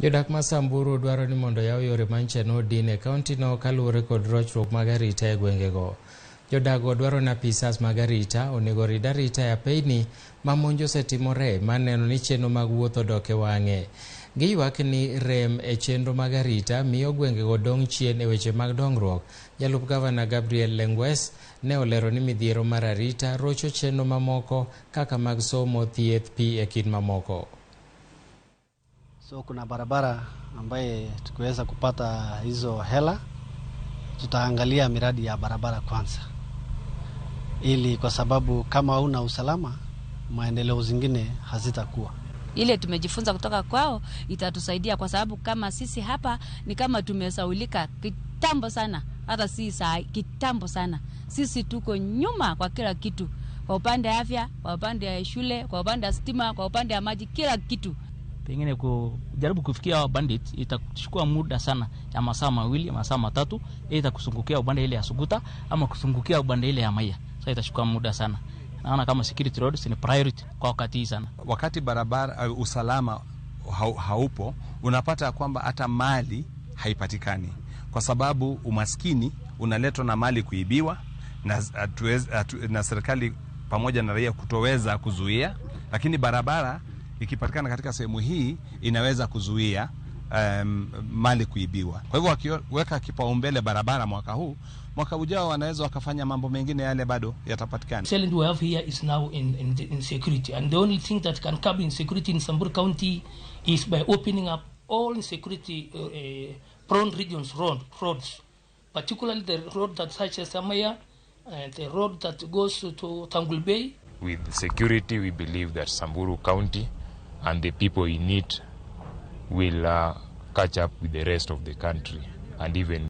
Jodak ma Samburu dwaro ni mondo oyaw yore manche nodin e kaontino kaluwore kod rochruok mag arita e gwengego. Jodago dwaro ni apisas mag arita onego orid arita e apeyni ma monj osetimore mar neno ni chenro mag wuoth odok e wang'e. Giywak ni rem e chenro mag arita miyo gwengego dong' chien e weche mag dongruok. Jalup gavana Gabriel Lengwes ne olero ni midhiero mar arita rocho chenro mamoko kaka mag somo, thieth, pi e kind mamoko. So kuna barabara ambaye tukiweza kupata hizo hela tutaangalia miradi ya barabara kwanza, ili kwa sababu kama hauna usalama maendeleo zingine hazitakuwa. Ile tumejifunza kutoka kwao itatusaidia, kwa sababu kama sisi hapa ni kama tumesaulika kitambo sana, hata si saa kitambo sana. Sisi tuko nyuma kwa kila kitu, kwa upande wa afya, kwa upande wa shule, kwa upande wa stima, kwa upande wa maji, kila kitu. Pengine kujaribu kufikia bandit itachukua muda sana ya masaa 2, masaa 3, aidha kusungukia upande ile ya Suguta ama kusungukia upande ile ya Maya. Sasa itachukua muda sana. Naona kama security roads ni priority kwa wakati hii sana. Wakati barabara usalama haupo, unapata kwamba hata mali haipatikani kwa sababu umaskini unaletwa na mali kuibiwa na serikali pamoja na raia kutoweza kuzuia, lakini barabara ikipatikana katika sehemu hii inaweza kuzuia mali kuibiwa. Kwa hivyo wakiweka kipaumbele barabara mwaka huu, mwaka ujao wanaweza wakafanya mambo mengine yale bado yatapatikana. Challenge we have here is now in security, and the only thing that can curb insecurity in Samburu County is by opening up all insecurity prone regions roads, particularly the road that touches Samaya and the road that goes to Tangul Bay. With security, we believe that Samburu County and the people in it will catch up with the rest of the country and even